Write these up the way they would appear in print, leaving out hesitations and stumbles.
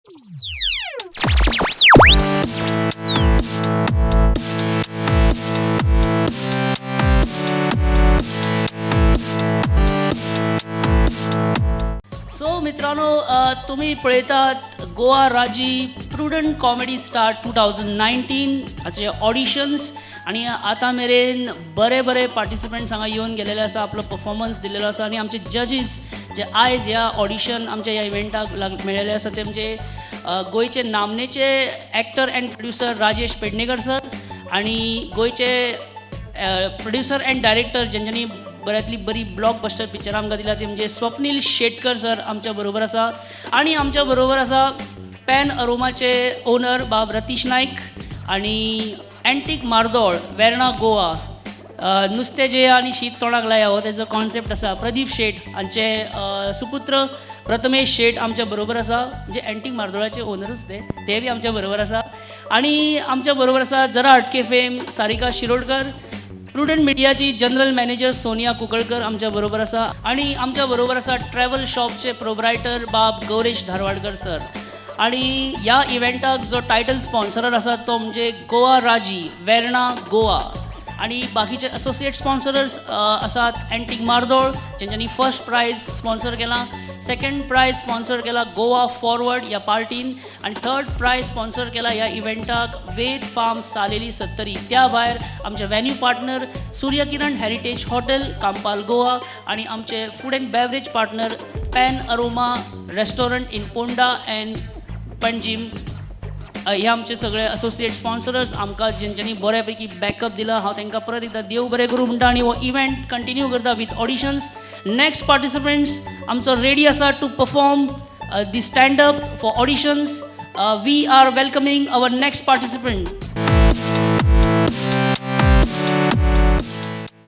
So मित्रांनो, तुम्ही पळयतात Goa Raazi Prudent comedy star 2019 हाचे ऑडिशन्स आनी आतां मेरेन बरे बरे पार्टिसिपंट्स हांगा येवन गेलेले आसा, आपलो परफॉर्मन्स दिलेलो आसा आनी आमचे जजीस जे आयज ह्या ऑडिशन आमच्या ह्या इव्हेंटाक मेळिल्ले आसा ते म्हणजे गोंयचे नामनेचे actor and producer Rajesh Pednekar sir आनी गोंयचे प्रोड्युसर अँड डायरेक्टर जेंच्यांनी बऱ्यांतली बरी ब्लॉकबस्टर पिक्चरां आमकां दिल्या ती म्हणजे स्वप्नील शेटकर सर आमच्या बरोबर आसा आनी आमच्या बरोबर आसा पॅन अरोमाचे ओनर बाब रतीश नायक आनी अँटीक मार्दोळ वेर्णा गोवा नुस्तें जे आनी शीत तोंडाक लाया हो तेजो कॉन्सेप्ट आसा. प्रदीप शेट हांचे सुपुत्र प्रथमेश शेट आमच्या बरोबर आसा, म्हणजे अँटीक मार्दोळाचे ओनरूच ते ते बी आमच्या बरोबर आसा आनी आमच्या बरोबर आसा जरा हटके फेम सारिका शिरोडकर, प्रुडंट मिडियाची जनरल मॅनेजर सोनिया कुकळकर आमच्या बरोबर आसा आनी आमच्या बरोबर आसा ट्रॅवल शॉपचे प्रोप्रायटर बाब गौरेश धारवाडकर सर. आनी ह्या इव्हेंटाक जो टायटल स्पॉन्सरर आसा तो म्हणजे गोवा राजी वेर्णा गोवा आनी बाकीचे असोसिएट स्पॉन्सरर्स आसात antique Mardol जेंच्यांनी first prize sponsor केला, सेकंड प्रायज स्पॉन्सर केला गोवा फॉरवर्ड ह्या पार्टीन आनी थर्ड प्रायज स्पॉन्सर केला ह्या इव्हेंटाक वेद फार्म सालेली सत्तरी. त्या भायर आमचे venue partner Suryakiran heritage hotel Campal Goa आनी आमचे food and beverage partner Pan Aroma restaurant in Ponda and Panjim. हे आमचे सगळे असोसिएट स्पॉन्सरर्स आमकां जेंच्यांनी बऱ्या पैकी बॅकअप दिला. हांव तांकां परत एकदां देव बरें करूं म्हणटा आनी हो इव्हेंट कंटिन्यू करता विथ ऑडिशन्स. नेक्स्ट पार्टिसिपंट्स आमचो रेडी आसा to perform the stand up for auditions. We are welcoming our next participant.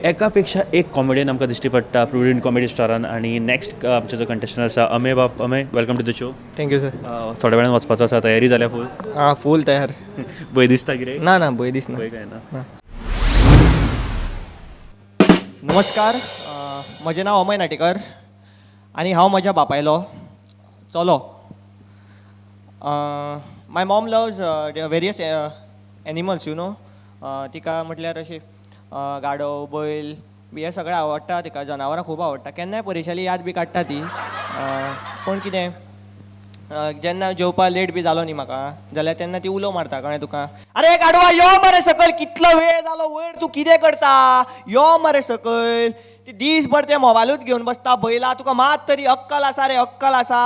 एकापेक्षा एक कॉमेडियन आमकां दिश्टी पडटा प्रुडंट कॉमेडी स्टारान आनी नेक्स्ट आमचो जो कंटेस्टंट आसा अमेय बाब. Amey, welcome to the show. Thank you sir. थोड्या वेळान वचपाचो आसा, तयारी जाल्या फूल? आं, फूल तयार. भंय दिसता कितें? ना ना, भंय दिसना. भंय काय ना. नमस्कार, म्हजें नांव अमेय नाटेकर आनी हांव म्हज्या बापायलो चलो. My mom loves various animals, you know. तिका म्हटल्यार अशी गाडव, बैल बी हें सगळें आवडटा तिका, जनावरां खूब आवडटा. केन्नाय परेशाली याद बी काडटा ती. पूण कितें, जेन्ना जेवपा लेट बी जालो न्ही म्हाका जाल्यार तेन्ना ती उलो मारता, कळ्ळें तुका, अरे गाडवा यो मरे सकयल, कितलो वेळ जालो वयर, तूं कितें करता, यो मरे सकयल. ती दीसभर ते मोबायलूच घेवन बसता बैला, तुका मात तरी अक्कल आसा रे, अक्कल आसा,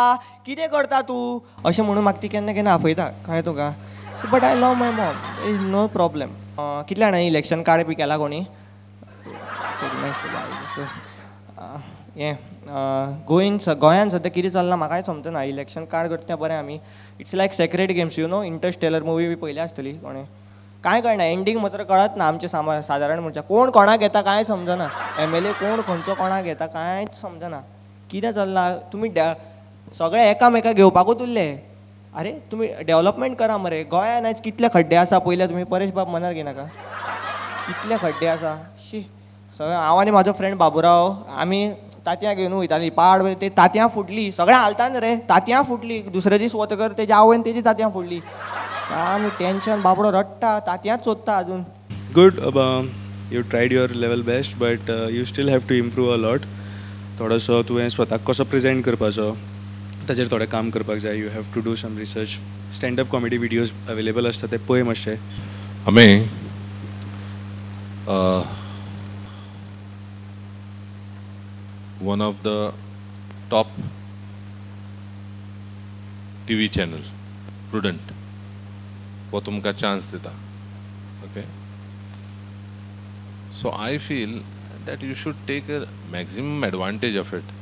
कितें करता तूं, अशें म्हणून म्हाका ती केन्ना केन्ना आफयता, कळ्ळें तुका. So but I love my mom, is no problem. कितल्या जाणांनी इलेक्शन कार्ड बी केला कोणी? हें गोंयन गोंयान सद्या कितें चल्लां म्हाकाय समजना. इलेक्शन कार्ड करता तें बरें आमी. It's like sacred games, you know. Interstellar movie बी पळयल्या आसतली कोणें, कांय कळना एंडींग मात्र कळत ना आमचें. सादारण मनशां कोण कोणाक घेता कांय समजना, एम एल ए कोण खंयचो कोणाक घेता कांयच समजना, कितें चल्लां. तुमी सगळे एकामेकाक घेवपाकूच उरले. अरे तुमी डेवलपमेंट करा मरे. गोंयान आयज कितले खड्डे आसा पयल्या तुमी, परेश बाब मनार घेनाका, कितले खड्डे आसा. शी, सगळें. हांव आनी म्हाजो फ्रेंड बाबुराव आमी तांतयां घेवन वयतालीं पाड, ते तांतयां फुटली, सगळें हालता न्ही रे, तांतयां फुटली. दुसरे दीस वतकर तेज्या आवयन तेजी तांतयां फुडली. सामकें टेंशन, बाबडो रडटा, तांतयांच सोदता अजून. Good, you tried your level best but you still have to improve a lot. थोडोसो तुवें स्वताक कसो प्रेजेंट करपाचो ताजेर थोडें काम करपाक जाय. You have to do some research. Stand up comedy videos available आसता ते पळय मातशे. Amey, one of the top TV channel Prudent हो तुमकां चान्स दिता. Okay, so I feel that you should take a maximum advantage of it.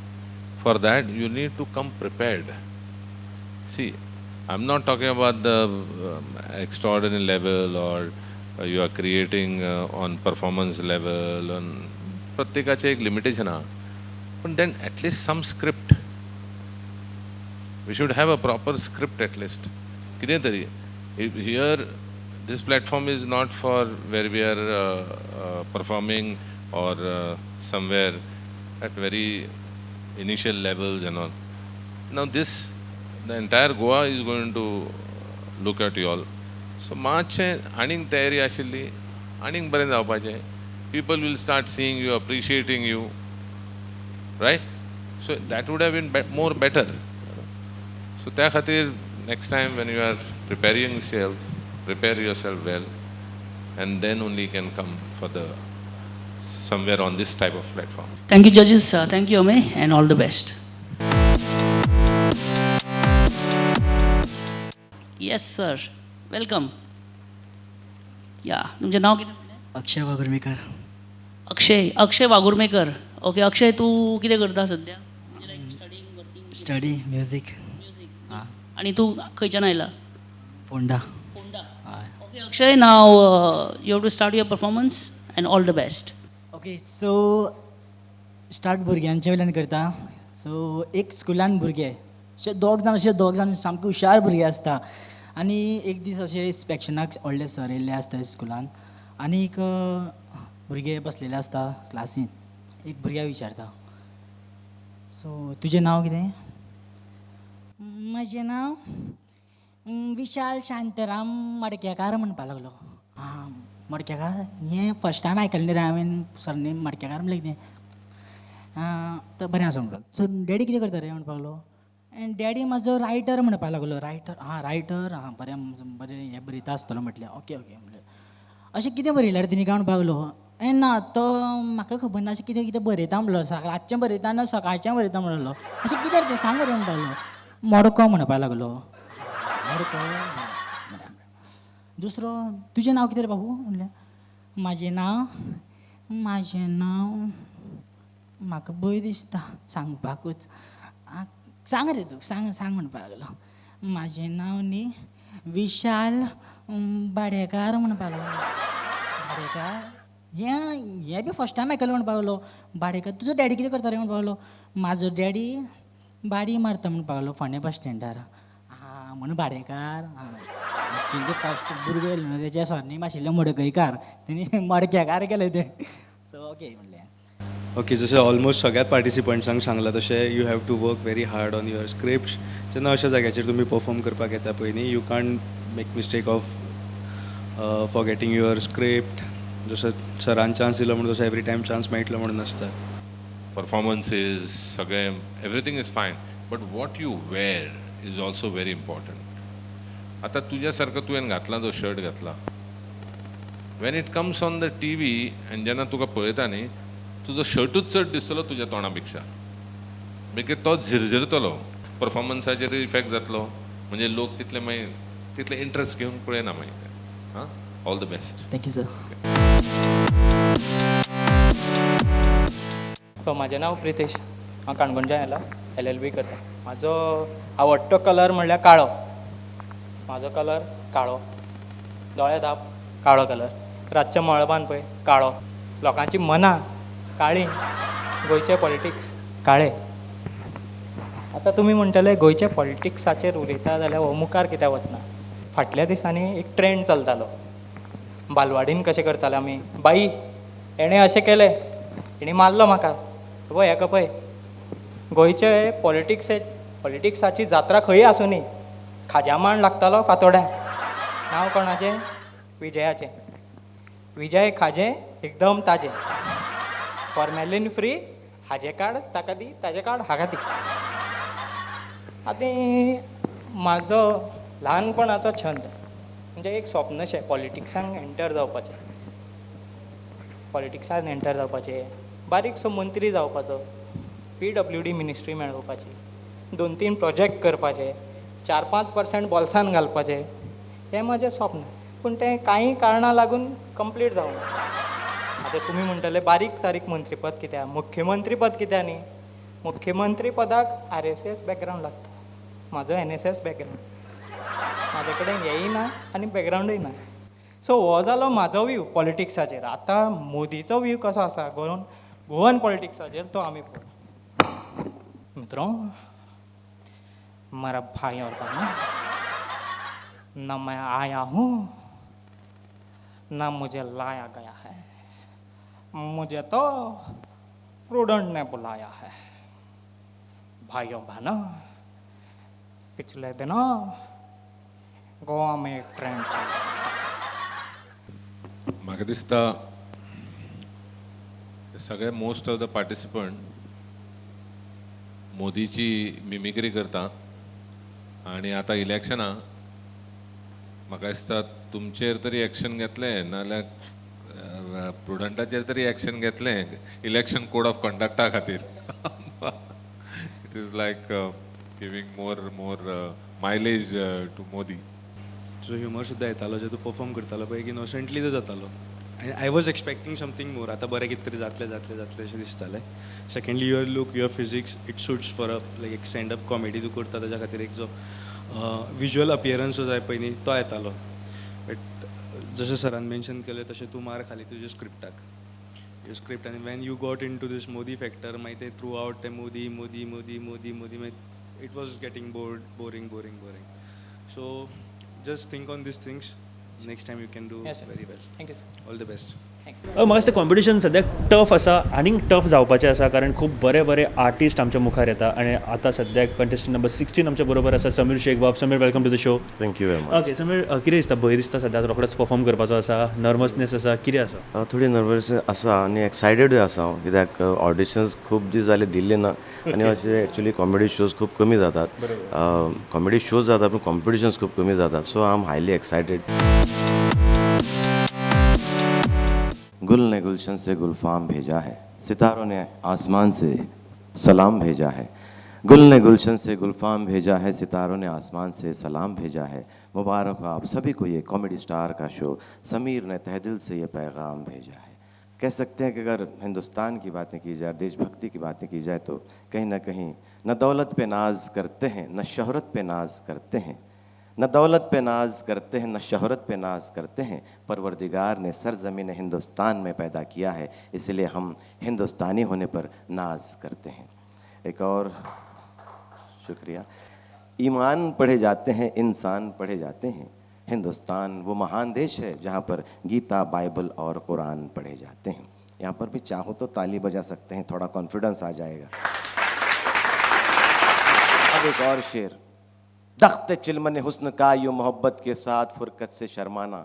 For that you need to come prepared. See, I am not talking about the extraordinary level or you are creating on performance level, on प्रत्येकाचें एक limitation आहा, पण then at least some script, we should have a proper script at least कितें तरी. Here this platform is not for where we are performing or somewhere at very initial levels and all. Now this the entire Goa is going to look at you all. So मातशें आनीक तयारी आशिल्ली आनीक बरें जावपाचें. People will start seeing you, appreciating you, right? So that would have been more better. So त्या खातीर next time when you are preparing self, prepare yourself well, and then only you can come for the somewhere on this type of platform. Thank you judges, thank you Amey, and all the best. Yes sir, welcome. या तुमचें नांव कितें? Akshay वागुर्मेकर. Akshay, Akshay वागुर्मेकर. Okay Akshay, तूं कितें करता सद्या? Study music. आनी तूं खंयच्यान आयला? Ponda. Ponda. Okay Akshay, now you have to start your performance and all the best. Okay, so start भुरग्यांच्या वयल्यान करता. सो एक स्कुलान भुरगे अशे दोग जाण, अशे दोग जाण सामके हुशार भुरगे आसता आनी एक दीस अशे इन्स्पेक्शनाक व्हडले सर येयल्ले आसता स्कुलान आनी एक भुरगे बसलेले आसता क्लासीन. एक भुरग्याक विचारता, सो तुजें नांव कितें? म्हजें नांव विशाल शांताराम मडकेकार म्हणपाक लागलो. आं, मडकेकार हें फर्स्ट टायम आयकलें रे हांवें, सरनेम मडकेकार म्हणल्यार कितें? तर बरें आसा म्हणलो. सो डॅडी कितें करता रे म्हणपाक लागलो. एन्ड डॅडी म्हाजो रायटर म्हणपाक लागलो. रायटर? आं रायटर, आं बरें बरें, हें बरयता आसतलो म्हटलें. ओके ओके म्हणलें. अशें कितें बरयल्यार तिणें काय म्हणपाक लागलो. ए ना, तो म्हाका खबर ना, अशें कितें कितें बरयता म्हणलो, रातचें बरयता ना सकाळचें बरयता म्हणलो. अशें कितें रे तें सांग रे म्हणपाक लागलो. मडको म्हणपाक लागलो. मडको. दुसरो, तुजें नांव कितें रे बाबू म्हणलें. म्हाजें नांव, म्हाजें नांव म्हाका भंय दिसता सांगपाकूच. सांग रे तूं, सांग सांग म्हणपाक लागलो. म्हाजें नांव न्ही विशाल बाडेकार म्हणपाक लागलो. बाडेकार हें हें बी फर्स्ट टायम आयकलें म्हणपाक लागलो. बाडेकार, तुजो डॅडी कितें करता रे म्हणपाक लागलो. म्हाजो डॅडी बाडी मारता म्हणपाक लागलो फोंडें बस स्टँडार. आं म्हणून भाडेकार. एक्चुअली ते फर्स्ट भुरगो येयलो न्हू तेजें सरनेम आशिल्लें मडकयकार, तेणी मडकेकार केलें तें. सो ओके म्हणलें. ओके, जशें ऑलमोस्ट सगळ्यात पार्टिसिपंट्सांक सांगलां तशें you have to work very hard on your scripts. जेन्ना अशा जाग्याचेर तुमी परफॉर्म करपाक येता पळय न्ही, you can't make mistake of forgetting your script. जसो सरान चान्स दिलो म्हणून तसो एवरी टायम चान्स मेळटलो म्हणून नासता. परफॉर्मन्सीज सगळें everything is fine, but what you wear is also very important. आतां तुज्या सारको तुवें घातला जो शर्ट घातला, when it comes on the T V आनी जेन्ना तुका पळयता न्ही, तुजो शर्टूच चड दिसतलो तुज्या तोंडा पेक्षा, because तो झिरझिरतलो, परफॉर्मन्साचेर इफेक्ट जातलो, म्हणजे लोक तितले मागीर तितले इंट्रस्ट घेवन पळयना मागीर ते. हां, all the best. Thank you sir. म्हाजें नांव प्रितेश, हांव काणकोणच्यान आयला, LLB करता. म्हाजो आवडटो कलर म्हणल्यार काळो. म्हाजो कलर काळो, दोळे धाप काळो कलर, रातच्या मळबान पळय काळो, लोकांची मनां काळी, गोंयचे पॉलिटिक्स काळे. आतां तुमी म्हणटले गोंयच्या पॉलिटिक्साचेर उलयता जाल्यार हो मुखार कित्याक वचना. फाटल्या दिसांनी एक ट्रेंड चलतालो, बालवाडीन कशें करताले आमी, बाई हेणें अशें केलें, हेणें मारलो म्हाका, पळय हेका पळय. गोंयचे पॉलिटिक्स पॉलिटिक्साची जात्रा खंय आसूं न्ही, खाज्या मांड लागतालो फातोड्या. नांव कोणाचें? विजयाचें. विजय खाजें एकदम ताजें, फॉर्मेलीन फ्री, हाजें कार्ड ताका दी, ताजें कार्ड हाका दी. आतां म्हाजो ल्हानपणाचो छंद म्हणजे एक स्वप्नशें पॉलिटिक्सांक एंटर जावपाचें, पॉलिटिक्सान एंटर जावपाचें, बारीकसो मंत्री जावपाचो, PWD ministry मेळोवपाची, 2-3 प्रोजेक्ट करपाचे, 4-5% बोल्सान घालपाचें, हें म्हाजें स्वप्न. पूण तें कांय कारणां लागून कंप्लीट जावना. आतां तुमी म्हणटले बारीक सारीक मंत्रीपद कित्याक, मुख्यमंत्रीपद कित्याक न्ही? मुख्यमंत्रीपदाक RSS background लागता, म्हाजो NSS background, म्हाजे कडेन हेंय ना आनी बॅकग्रावंडूय ना. सो हो जालो म्हाजो व्यू पॉलिटिक्साचेर. आतां मोदीचो व्यू कसो आसा गोवन पॉलिटिक्साचेर तो आमी पळोवया. मित्रों, मेरा भाई और बहनों, न मैं आया हूँ न मुझे लाया गया है, मुझे तो प्रूडेंट ने बुलाया है। भाइयों बहनों, पिछले दिनों गोवा में एक ट्रेन चल. म्हाका दिसता सगळे मोस्ट ऑफ the participant मोदीची मिमिक्री करता आनी आतां इलेक्शनां म्हाका दिसता तुमचेर तरी एक्शन घेतलें नाजाल्यार प्रुडंटाचेर तरी एक्शन घेतलें इलेक्शन कोड ऑफ कंडक्टा खातीर. It is like giving more mileage to Modi. तुजो ह्युमर सुद्दां येतालो जे तूं परफॉर्म करतालो पळय, एक इनोसंटली तो जातालो. आनी I was expecting something more. आतां बरें कितें तरी जातलें जातलें जातलें अशें दिसतालें. Secondly your look, your physics, it suits for a like एक स्टँड अप कॉमेडी तूं करता ताज्या खातीर एक जो विज्युअल अपियरन्स जो जाय पळय न्ही तो येतालो. बट जशें सरान मेन्शन केलें तशें तूं मार खाली तुज्या स्क्रिप्टाक, your script. आनी when you got into this Modi factor मागीर ते थ्रू आवट ते मोदी मोदी मोदी मोदी मोदी मागीर it was getting bored, boring boring boring. So just think on these things. Next time you can do very well. Thank you sir. All the best. म्हाका दिसता competition सद्याक tough आसा, आनीक tough जावपाचें आसा, कारण खूब बरे बरे आर्टिस्ट आमच्या मुखार येता. आनी आतां सद्याक कंटेस्टंट नंबर 16 आमच्या बरोबर आसा, समीर शेख बाब. Sameer, welcome to the show. Thank you very much. Okay Sameer, कितें दिसता, भंय दिसता सद्याक रोखडोच परफॉर्म करपाचो आसा, नर्वसनेस आसा, कितें आसा? थोडी नर्वस आसा आनी एक्सायटेडूय आसा हांव, कित्याक ऑडिशन्स खूब दीस जाले दिल्ले ना आनी अशे एक्चुली कॉमेडी शोज खूब कमी जातात. कॉमेडी शोज जातात पूण कॉम्पिटिशन्स खूब कमी जातात. So I am highly excited. गुल ने गुलशन से गुलफाम भेजा है, सितारों ने आसमान से सलाम भेजा है. गुल ने गुलशन से गुलफाम भेजा है, सितारों ने आसमान से सलाम भेजा है. मुबारक हो आप सभी को ये कॉमेडी स्टार का शो, समीर ने तहदिल से ये पैगाम भेजा है. कह सकते हैं कि अगर हिंदुस्तान की बातें की जाए, देशभक्ति की बातें की जाए तो कहीं ना कहीं न दौलत पे नाज करते हैं, न शोहरत पे नाज करते हैं, न दौलत पे नाज करते हैं, न शोहरत पे नाज करते हैं. परवरदिगार ने सरज़मीन हिंदुस्तान में पैदा किया है, इसलिए हम हिंदुस्तानी होने पर नाज करते हैं. एक और शुक्रिया. ईमान पढ़े जाते हैं, इंसान पढ़े जाते हैं. हिंदुस्तान वो महान देश है जहाँ पर गीता, बाइबल और कुरान पढ़े जाते हैं. यहाँ पर भी चाहो तो ताली बजा सकते हैं, थोड़ा कॉन्फिडेंस आ जाएगा. अब एक और शेर. दख्त चिलमन हुस्न का यूँ मोहब्बत के साथ फुरकत से शर्माना.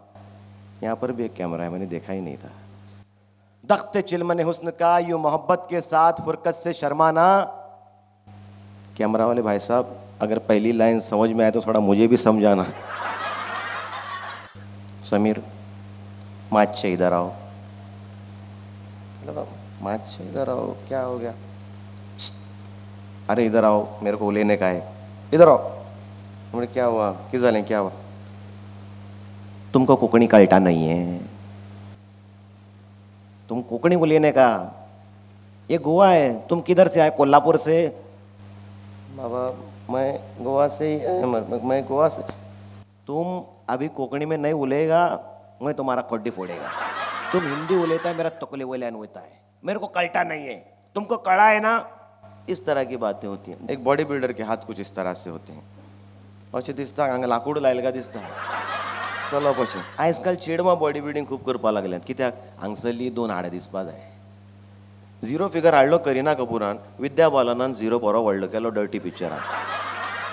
यहाँ पर भी एक कैमरा है, मैंने देखा ही नहीं था. दख्त चिलमन हुस्न का यूँ मोहब्बत के साथ फुरकत से शर्माना. कैमरा वाले भाई साहब, अगर पहली लाइन समझ में आए तो थोड़ा मुझे भी समझाना. समीर, माचे इधर आओ. माचे इधर आओ, क्या हो गया? अरे इधर आओ, मेरे को लेने का है, इधर आओ. बोले क्या हुआ, किस झाले, क्या हुआ? तुमको कोकणी कळटा नहीं है, तुम कोकणी बोलिए का, ये गोवा है, तुम किधर से आए? कोल्हापुर से. बाबा मैं गोवा से ही, मैं गोवा से. तुम अभी कोकणी में नहीं बोलेगा, मैं तुम्हारा कोड्डी फोड़ेगा. तुम हिंदी बोलेता है, मेरा तकले वल्यान होता है, मेरे को कल्टा नहीं है, तुमको कड़ा है ना. इस तरह की बातें होती हैं. एक बॉडी बिल्डर के हाथ कुछ इस तरह से होते हैं. अशें दिसता हांगा लाकूड लायलें काय दिसता चलप अशें. आयज काल चेडवां बॉडी बिल्डींग खूब करपाक लागल्यात, कित्याक हांगसरली दोन हाडां दिसपा जाय. झिरो फिगर हाडलो करिना कपुरान, विद्या बालनान झिरो बरो व्हडलो केलो डर्टी पिक्चरान.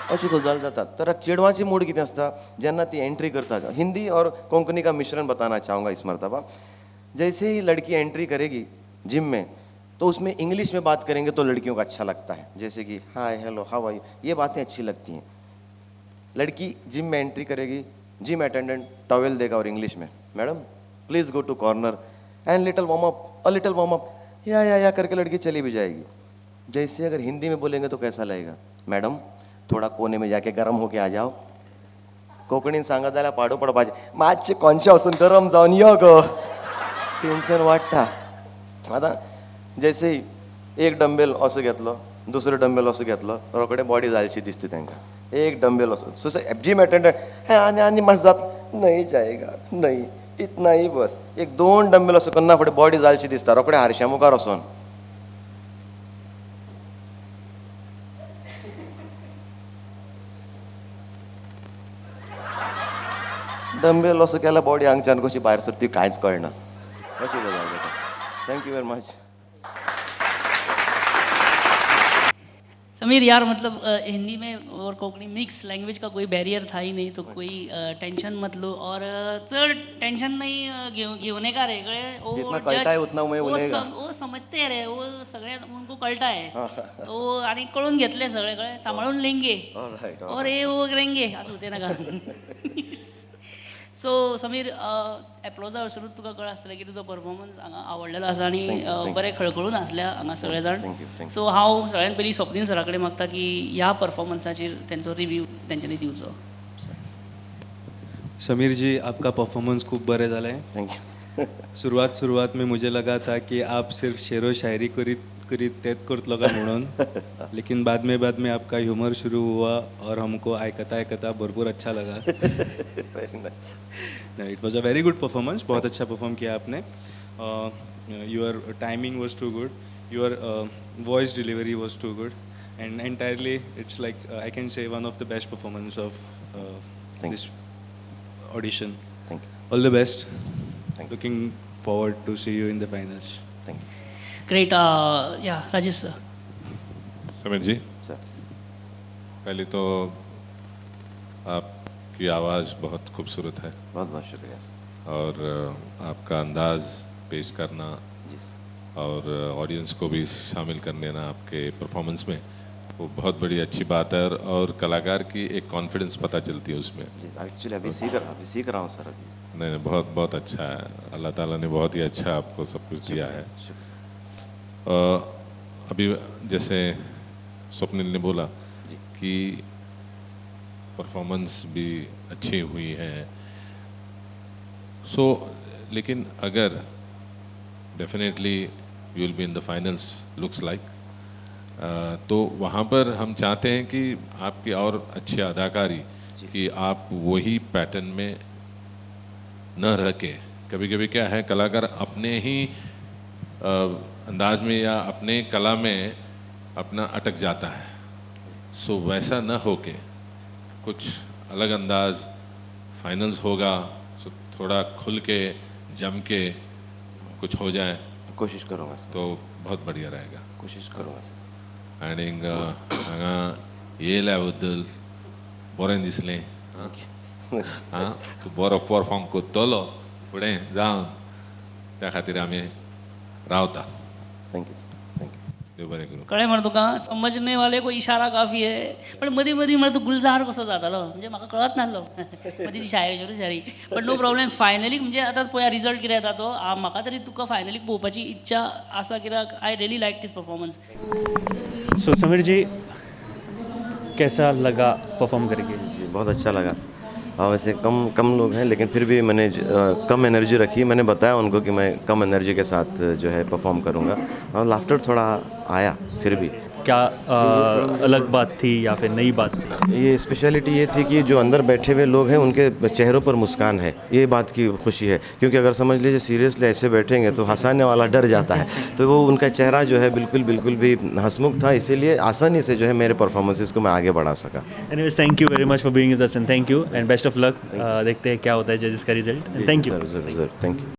अशी गजाल जातात. तर चेडवांची मूड कितें आसता जेन्ना ती एंट्री करता. हिंदी और कोंकणी का मिश्रण बताना चाहूँगा इस मरतबा. जैसे ही लड़की एंट्री करेगी जिम में तो उसमें इंग्लिश में बात करेंगे तो लड़कियों को अच्छा लगता है, जैसे कि hi hello how are you, ये बातें अच्छी लगती हैं. लड़की जिम में एंट्री करेगी, जिम अटेंडेंट टॉवेल देगा और इंग्लिश में, madam please go to corner and little warm up, a little warm up, या करके लड़की चली भी जाएगी. जैसे अगर हिंदी में बोलेंगे तो कैसा लगेगा, मैडम थोड़ा कोने में जाके गरम होके आ जाओ. कोंकणीन सांगत जाल्यार पाडो पडपाचें, मातशें कोनशा वचून गरम जावन यो गो, टेन्शन वाडटा. आतां जैसे एक डंबेल असो घेतलो, दुसरो डंबेल असो घेतलो, रोखडे बॉडी जालशी दिसता तांकां. एक डंबेल असो सो जिम अटेंडंट हे आनी आनी मातशें जात नहीं जाएगा, नहीं इतना ही बस. एक दोन डंबेल असो करना फुडें बॉडी जालशी दिसता, रोखडे हारश्या मुखार वचोन डंबेल असो केल्यार बॉडी हांगच्यान कशी भायर सरती कांयच कळना. अशी गजाल जाता. Thank you very much. Sameer यार, मतलब हिंदी में और कोंकणी मिक्स लैंग्वेज का कोई बैरियर था ही नहीं, तो कोई टेंशन मत लो और चड टेंशन नहीं घेऊ नका रे. कळ्ळें? वो जितना कळटा है उतना मैं वो उलयगा. वो समझते रे, वो सगळे उनको कळटा है, तो आणि कळून घेतले सगळे, कळ्ळें? सांबाळून लेंगे All right. और ये वो करेंगे, असं ते नका. सो समीर, एप्लोजा वरसुनूच तुका कळ आसतलें की तुजो परफॉर्मन्स हांगा आवडलेलो आसा आनी Thank you, thank you. बरें खळखळून आसल्या हांगा सगळे जाण. Thank you, thank you. So हांव सगळ्यान पयलीं स्वप्नील सरा कडेन मागता की ह्या परफॉर्मन्साचेर तेंचो रिव्यू तेंच्यांनी दिवचो. समीर जी, आपका परफॉर्मेंस खूब बरें जालें. Thank you. सुरवात सुरवात में मुझे लगा था कि आप सिर्फ शेरो शायरी करीत करीत तेच करतलो काय म्हणून, लेकिन बाद में आपका ह्यूमर शुरू हुआ और हमको आयकता आयकता भरपूर अच्छा लगा. Very nice. It was a very good performance. बहुत अच्छा परफॉर्म किया आपने. Your timing was too good, your voice delivery was too good, and entirely it's like I can say one of the best performance of Thank this audition. Thank you. All the best. Thank you. Looking forward to see you in the finals. Thank you. Great. Yeah, Rajesh sir. Sameer ji, sir. पहले तो आपकी आवाज़ बहुत खूबसूरत है. बहुत बहुत शुक्रिया sir. और आपका अंदाज़ पेश करना जी सर. और ऑडियंस को भी शामिल कर लेना आपके परफॉर्मेंस में, वो बहुत बड़ी अच्छी बात है और कलाकार की एक कॉन्फिडेंस पता चलती है उसमें. जी, एक्चुअली अभी सीख रहा हूँ सर अभी. नहीं नहीं, बहुत बहुत अच्छा है. अल्लाह ताला ने बहुत ही अच्छा आपको सब कुछ दिया है. शुक्रिया. अभी जैसे स्वप्निल ने बोला जी. कि परफॉर्मेंस भी अच्छी हुई है, सो लेकिन अगर definitely you will be in the finals looks like, तो वहाँ पर हम चाहते हैं कि आपकी और अच्छी अदाकारी, कि आप वही पैटर्न में न रह के, कभी कभी क्या है, कलाकार अपने ही अंदाज में या अपने कला में अपना अटक जाता है. सो वैसा न हो के कुछ अलग अंदाज, फाइनल्स होगा, सो थोड़ा खुल के जम के कुछ हो जाए. कोशिश करूँगा सर. तो बहुत बढ़िया रहेगा. कोशिश करूँगा सर. आनीक हांगा येयल्या बद्दल बरें दिसलें. आं, तूं बरो परफॉर्म करतलो फुडें जावन, त्या खातीर आमी रावता. Thank you sir, thank you. देव बरें करूं. कळ्ळें मरे तुका, समजने वाले को इशारा काफी है. पण मदीं मदीं म्हळ्यार तूं गुलजार कसो जातालो, म्हणजे म्हाका कळत नासलो मदीं ती शायरी शेरो शायरी. बट नो प्रॉब्लेम, फायनली म्हणजे आतां पळया रिजल्ट कितें येता तो. म्हाका तरी तुका फायनली पळोवपाची इच्छा आसा, कित्याक I really like this performance. So Sameer जी, कैसा लगा परफॉर्म करके? जी, बहुत अच्छा लगा. हाँ, वैसे कम कम लोग हैं, लेकिन फिर भी मैंने कम एनर्जी रखी. मैंने बताया उनको कि मैं कम एनर्जी के साथ जो है परफॉर्म करूँगा और लाफ्टर थोड़ा आया फिर भी. क्या अलग बात थी या फिर नई बात? ये स्पेशलिटी ये थी कि जो अंदर बैठे हुए लोग हैं उनके चेहरों पर मुस्कान है, ये बात की खुशी है. क्योंकि अगर समझ लीजिए सीरियसली ऐसे बैठेंगे तो हंसाने वाला डर जाता है, तो वो उनका चेहरा जो है बिल्कुल बिल्कुल भी हंसमुख था, इसीलिए आसानी से जो है मेरे परफॉर्मेंसेस को मैं आगे बढ़ा सका. Anyways, thank you very much for being with us and thank you and best of luck. देखते हैं क्या होता है जजेस का रिजल्ट. Thank you. ज़रूर ज़रूर ज़रूर, thank you.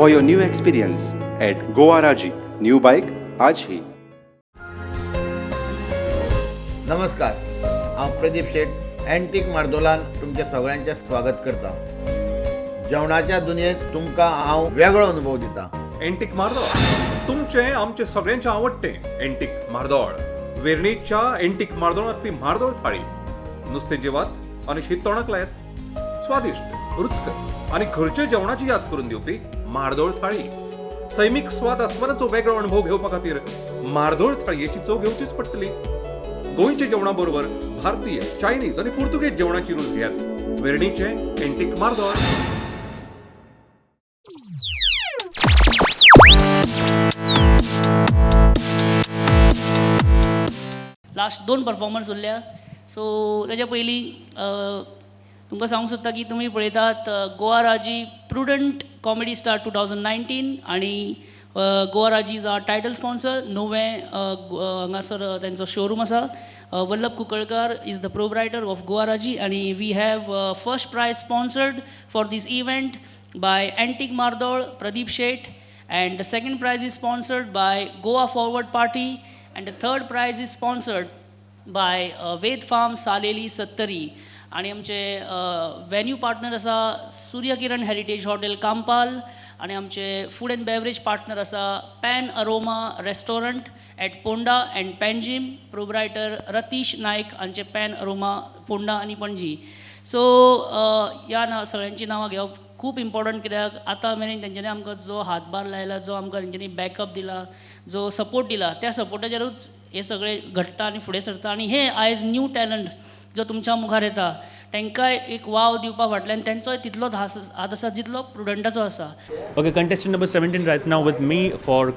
For your new experience at Goa Raji. New bike आज ही. नमस्कार, हांव प्रदीप शेट अँटीक मार्दोलान तुमच्या सगळ्यांचें स्वागत करता. जेवणाच्या दुनियेंत तुमकां हांव वेगळो अनुभव दिता. अँटीक मार्दोळ तुमचें आमचें सगळ्यांचें आवडटें. अँटीक मार्दोळ वेर्णेच्या अँटीक मार्दोळांतली मार्दोळ थाळी. नुस्तें जेवात आनी शीत तोंडाक लायात. स्वादिश्ट, रुचकर आनी घरच्या जेवणाची याद करून दिवपी मार्दोळ थाळी. सैमीक स्वाद आस्वादाचो वेगळो अणभव घेवपा खातीर मार्दोळ थाळयेची चव घेवचीच पडटली. गोंयच्या जेवणा बरोबर भारतीय, चायनीज आनी पुर्तुगेज जेवणाची रूच घेयात. वेर्णेचें अँटीक मार्दोळ. लास्ट दोन परफॉर्मन्स उरल्या. सो ताच्या पयलीं तुमकां सांगूंक सोदता की तुमी पळयतात Goa Raji Prudent comedy star 2019 आनी Goa Raji is our title sponsor. नुवें हांगासर तेंचो शोरूम आसा. Vallabh Kunkalkar is the proprietor of Goa Raji आनी we have first prize sponsored for this event by Antique Mardol Pradeep Shet and the second prize is sponsored by Goa Forward Party and the third prize is sponsored by Ved Farm Saleli Sattari. आनी आमचे venue partner आसा सूर्यकिरण heritage hotel Campal आनी आमचे food and beverage partner आसा Pan Aroma restaurant at Ponda and Panjim, proprietor Ratish Naik हांचे pan aroma Ponda आनी Panaji. So ह्या नांव सगळ्यांची नांवां घेवप खूब इम्पॉर्टंट कित्याक आतां मेरेन तेंच्यांनी आमकां जो हातभार लायला, जो आमकां तेंच्यांनी बॅकअप दिला, जो सपोर्ट दिला, त्या सपोर्टाचेरूच हें सगळें घडटा आनी फुडें सरता. आनी हे आयज न्यू टॅलंट जो तुमच्या मुखार येता तांकांय एक वाव दिवपा फाटल्यान तेंचोय तितलोच हात आसा जितलो प्रुडंटाचो आसा. Okay, contestant number 17 right now with me for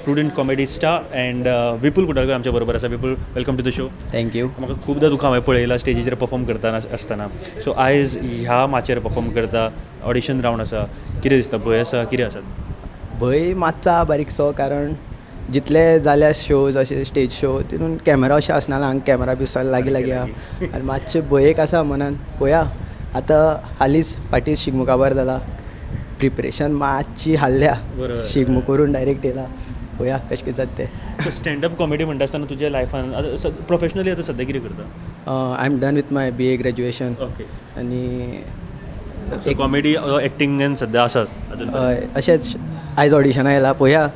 Prudent comedy star and Vipul Kudalkar आमच्या बरोबर आसा. Vipul, welcome to the show. Thank you. म्हाका खुबदां तुका हांवें पळयला स्टेजीचेर परफॉर्म करतना आसतना. सो आयज ह्या माचयेर परफॉर्म करता, ऑडिशन रावंड आसा, कितें दिसता, भंय आसा, कितें आसा? भंय मातसो बारीकसो, कारण जितले जाल्या शोज अशे स्टेज शो तितून कॅमेरा अशें आसना, हांगा कॅमेरा बी सगळें लागीं लागीं आहा आनी मातशें भंय एक आसा मनान. पळया आतां हालींच फाटीं शिगमो काबार जाला, प्रिपरेशन मातशी हाल्ल्या, शिगमो करून डायरेक्ट येयला. पळया कशें कितें जाता तें. स्टँडअप कॉमेडी म्हणटा आसतना तुज्या लायफान प्रोफेशनली आतां सद्या कितें करता? I am done with my BA graduation. Okay. आनी कॉमेडी एक्टिंगान सद्या आसा? हय, अशेंच आयज ऑडिशनां येयला, पळया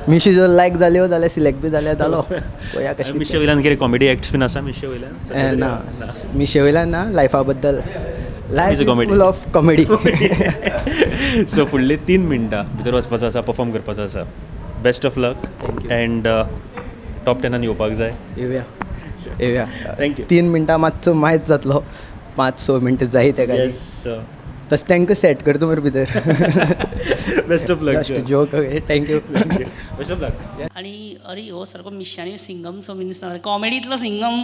मिशी जर लायक जाल्यो जाल्यार सिलेक्ट बी जाल्यार जालो. पळया कशें. मिशे वयल्यान कितें कॉमेडी एक्ट्स बीन आसा मिशे वयल्यान? ना, मिशे वयल्यान ना, लायफा बद्दल. Life full of comedy. So फुडले 3 मिनटां भितर वचपाचो आसा, परफॉर्म करपाचो आसा. Best of luck and top 10 येवपाक जाय. येवया येवया. Thank you. 3 मिनटां मातसो मायज जातलो, 5-6 मिनटां जाय तेका. तशें तांकां सेट करता मरे भितर. Best of luck. Just joke. Okay, thank you. Best of luck. आनी अरे हो सारको मिश्यांनी सिंगम सो बीन दिसता, कॉमेडींतलो सिंगम.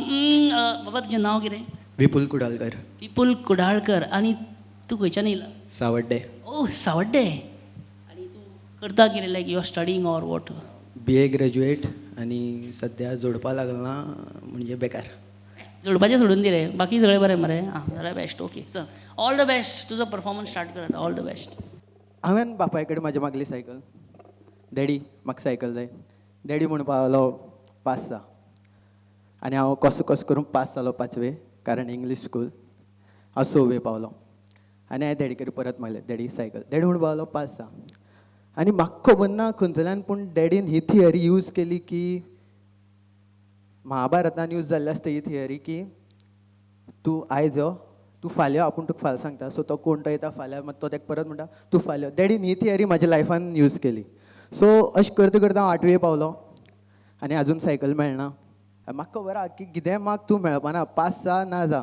बाबा तुजें नांव कितें? विपुल कुडाळकर. विपुल कुडाळकर. आनी तूं खंयच्यान येयला? सावड्डे. ओ सावड्डे. आनी तूं करता कितें, like you are studying or what? BA graduate आनी सद्या जोडपा लागला म्हणजे बेकार. जोडपाचें सोडून दी रे, बाकी सगळें बरें मरे. आं जाल्यार बेस्ट. ओके चल, ऑल the best. तुजो परफॉर्मन्स स्टार्ट कर आतां. All the best. हांवें बापाय कडेन म्हाज्या मागली सायकल. डॅडी म्हाका सायकल जाय. डॅडी म्हणपाक लागलो पास जा. आनी हांव कसो कसो करून पास जालो 5वे, कारण इंग्लीश स्कूल. हांव 6वे पावलो आनी हांवें डॅडी कडेन परत मागलें, डॅडी सायकल. डॅडी म्हणपाक लागलो पास जा. आनी म्हाका खबर ना खंयच्यान, पूण डॅडीन ही थियरी यूज केली की महाभारतान यूज जाल्ली आसता ही थियरी की तूं आयज यो, तूं फाल्यां, आपूण तुका फाल्यां सांगता. सो तो कोण तो येता फाल्यां, मागीर तो ताका परत म्हणटा तूं फाल्यां. डॅडीन ही थियरी म्हाज्या लायफान यूज केली. सो अशें करता करता हांव 8वे पावलो आनी आजून सायकल मेळना. म्हाका खबर आहा की कितेंय माग तूं मेळपाना, पास जा ना जा.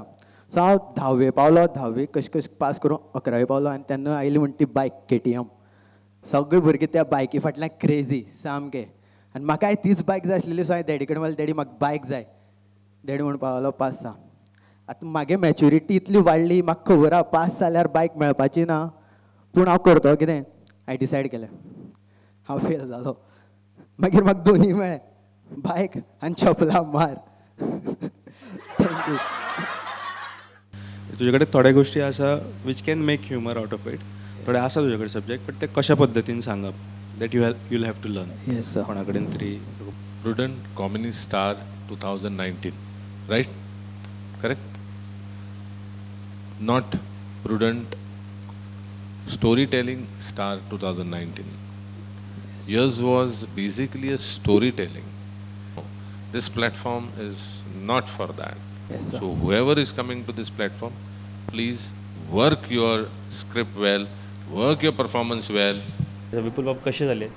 सो हांव 10वे पावलो, 10वी कशें कशें पास करून 11वे पावलो आनी तेन्ना आयली म्हणटा ती बायक KTM. सगळे भुरगे त्या बायकी फाटल्यान क्रेजी सामके. आनी म्हाकाय तीच बायक जाय आसलेली. सो हांवें डॅडी कडेन म्हणलें, डॅडी म्हाका बायक जाय. डॅडी म्हणपाक लागलो पास जा. आतां म्हागे मॅच्युरिटी इतली वाडली, म्हाका खबर आहा पास जाल्यार बायक मेळपाची ना, पूण हांव करतलो कितें. हांवें डिसायड केलें, हांव फेल जालो. मागीर म्हाका दोनूय मेळ्ळें, बायक आनी चपला मार. Thank you. तुजे कडेन थोड्या गोश्टी आसा which can make humour out of it. थोडे आसा तुजे कडेन सब्जेक्ट बट ते कशा पद्दतीन सांगप that you you'll have to learn. Yes sir. कोणा कडेन तरी. Prudent Comedy Star 2019, right? Correct? Not Prudent Storytelling Star 2019. Yes. Yours was basically a storytelling. This platform is not for that. Yes, sir. So whoever is coming to this platform, please work your script well, work your performance well. Vipul बाब कशें जालें?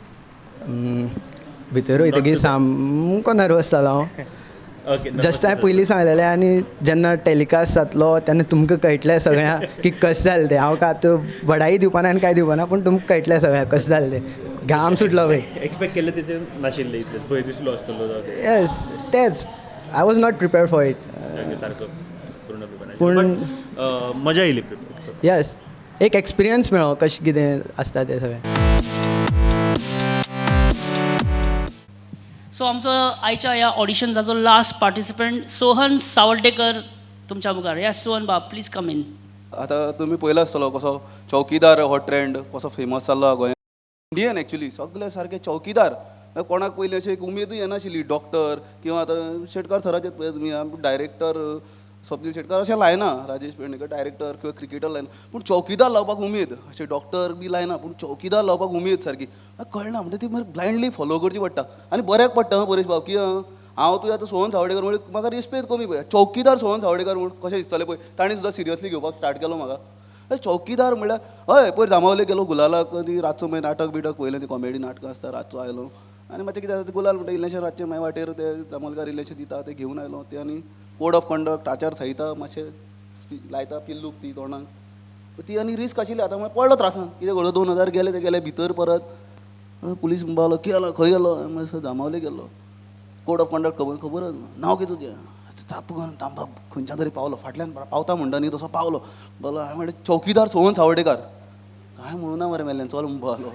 भितर वयतकीर सामको nervous जालो हांव. Just हांवें पयलीं सांगलेलें आनी जेन्ना टेलिकास्ट जातलो तेन्ना तुमकां कळटलें सगळ्यांक की कशें जालें तें. हांव काय आतां बडाई दिवपाना आनी कांय दिवपाना, पूण तुमकां कळटलें सगळ्यांक कशें जालें तें. घाम सुटलो पळय. एक्सपेक्ट केल्लें तेचेर नाशिल्लें इतलें, भंय दिसलो आसतलो. येस, तेंच. I was not prepared for it. सारको पूर्ण प्रिपेर, पूण मजा येयली प्रिपेर. येस, एक एक्सपिरियन्स मेळ्ळो कशें कितें आसता तें सगळें. सो आमचो आयच्या ह्या ऑडिशन्साचो लास्ट पार्टिसिपंट सोहन सावर्डेकर तुमच्या मुखार. येस सोहन बाब, प्लीज कम इन. आतां तुमी पळयला आसतलो कसो चौकीदार हो ट्रेंड कसो फेमस जाल्लो गोंयांत. इंडियन एक्चुली सगळे सारके चौकीदार. कोणाक पयलीं अशें एक उमेदूय येनाशिल्ली डॉक्टर किंवा आतां शेटकार सराचें पळय तुमी, डायरेक्टर स्वप्नील शेटकार अशें लायना, राजेश पेडणेकर डायरेक्टर किंवा क्रिकेटर लायना, पूण चौकीदार लावपाक उमेद. अशें डॉक्टर बी लायना पूण चौकीदार लावपाक उमेद सारकी कळना. म्हणजे ती मागीर ब्लायंडली फॉलो करची पडटा आनी बऱ्याक पडटा. परेश बाब की हांव तुवें आतां सोहन सावर्डेकर म्हणजे म्हाका रिस्पेद कमी पळय, चौकीदार सोहन सावर्डेकर म्हूण कशें दिसतलें पळय. ताणें सुद्दां सिरियसली घेवपाक स्टार्ट केलो म्हाका. चौकीदार म्हणल्यार हय पयर जांबावले गेलो गुलालाक, ती रातचो मागीर नाटक बिटक पळयलें, ती कॉमेडी नाटकां आसता. रातचो आयलो आनी मातशें कितें जाता गुलाल म्हणटा इल्लेशें रातचें मागीर वाटेर ते जांबावलकार इल्लेशें दिता ते घेवन आयलो ते. आनी कोड ऑफ कंडक्ट आचारसंहिता मातशें लायता पिल्लूक ती तोंडाक ती. आनी रिस्क आशिल्ली. आतां मागीर पडलो त्रासान, कितें घडलो 2000 गेले ते गेले भितर. परत पुलीस म्हणपाक लागलो गेलो खंय गेलो, मागीर जांबावले गेल्लो. कोड ऑफ कंडक्ट खबर खबर नांव कितें तुजें, चाप घेवन तांबा खंयच्यान तरी पावलो, फाटल्यान पावता म्हणटा न्ही तसो पावलो. बोलो हांवें म्हणलें चौकीदार सोहन सावर्डेकर. कांय म्हणूं ना मरे मेल्ल्यान, चल म्हणपाक लागलो.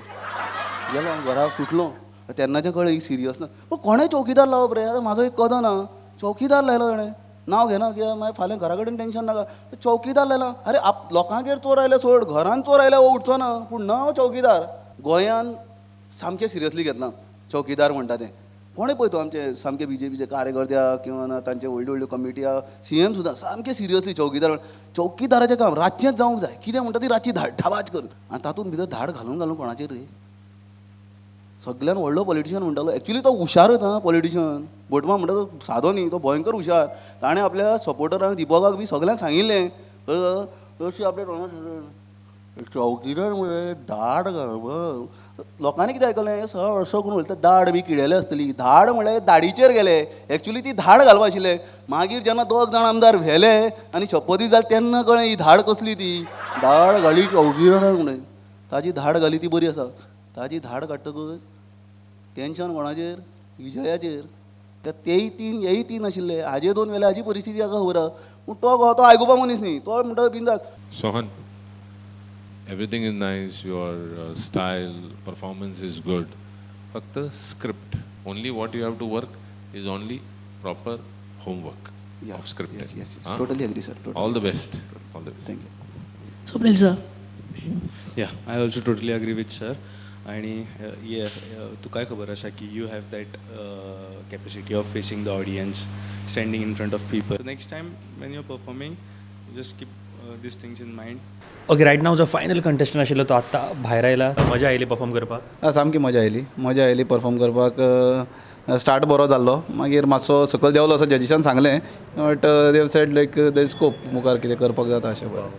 गेलो घरा सुटलो. तेन्नाचें कळ्ळें ही सिरियस ना. पूण कोणें चौकीदार लावप रे, आतां म्हाजो एक कदन आहा चौकीदार लायलो ताणें, नांव घेना कित्याक मागीर फाल्यां घरा कडेन टेंशन नाका. चौकीदार लायला, अरे लोकांगेर चोर आयले सोड, घरान चोर आयले हो उठचो ना, पूण नांव चौकीदार. गोंयान सामकें सिरियसली घेतलां चौकीदार म्हणटा तें. कोणें पळय तूं आमचे सामके बीजेपीचे कार्यकर्ते आहा किंवा ना तांचे व्हडल्यो व्हडल्यो कमिटी आहा, सीएम सुद्दां सामकें सिरियसली चौकीदार. चौकीदाराचें काम रातचेंच जावंक जाय. कितें म्हणटा ती रातची धाड धाबाज कर आनी तातूंत भितर धाड घालून घालून कोणाचेर रे. सगळ्यान व्हडलो पॉलिटिशियन म्हणटालो. एक्चुली तो हुशारच आं पॉलिटिशियन, भटमा म्हणटा तो सादो न्ही, तो भयंकर हुशार. ताणें आपल्या सपोर्टरांक दिपकाक बी सगळ्यांक सांगिल्लें अशें आपल्या तोंडार चौकीदार म्हळ्यार धाड घालप. लोकांनी कितें आयकलें सर असो करून उलयता, दाड बी किडेले आसतली. धाड म्हळ्यार दाडीचेर गेले, एक्चुली ती धाड घालपा आशिल्ले. मागीर जेन्ना दोग जाण आमदार व्हेले आनी शपथी जाली तेन्ना कळ्ळें ही धाड कसली ती. धाड घाली चौकीदाराक म्हणून ताजी धाड घाली ती बरी आसा. ताजी धाड काडटकच टेंशन कोणाचेर, विजयाचेर. तेय तीन हेय तीन आशिल्ले, हाजे दोन वेले हाजी परिस्थिती हाका खबर आहा. पूण तो तो आयकुपा मनीस न्ही, तो म्हणटा बिंदास. Sohan, everything is nice, your style, performance is good. फक्त script, only what you have to work is only proper homework of script. Yes, yes, yes. Totally agree, sir. Totally. All the best. All the best. Thank you. Swapnil sir. Yeah, I also totally agree with sir. आणि ये तुकाय खबर आसा की you have that capacity of facing the audience, standing in front of people. Next time when you are performing, just keep these things in mind. Okay, right now जो final contestant आशिल्लो तो आत्तां भायर आयला. मजा आयली परफॉर्म करपाक? सामकी मजा आयली, मजा आयली परफॉर्म करपाक. स्टार्ट बरो जाल्लो, मागीर मातसो सकयल देंवलो असो जजीसान सांगलें, but they said like there scope मुखार कितें करपाक जाता अशें बरें.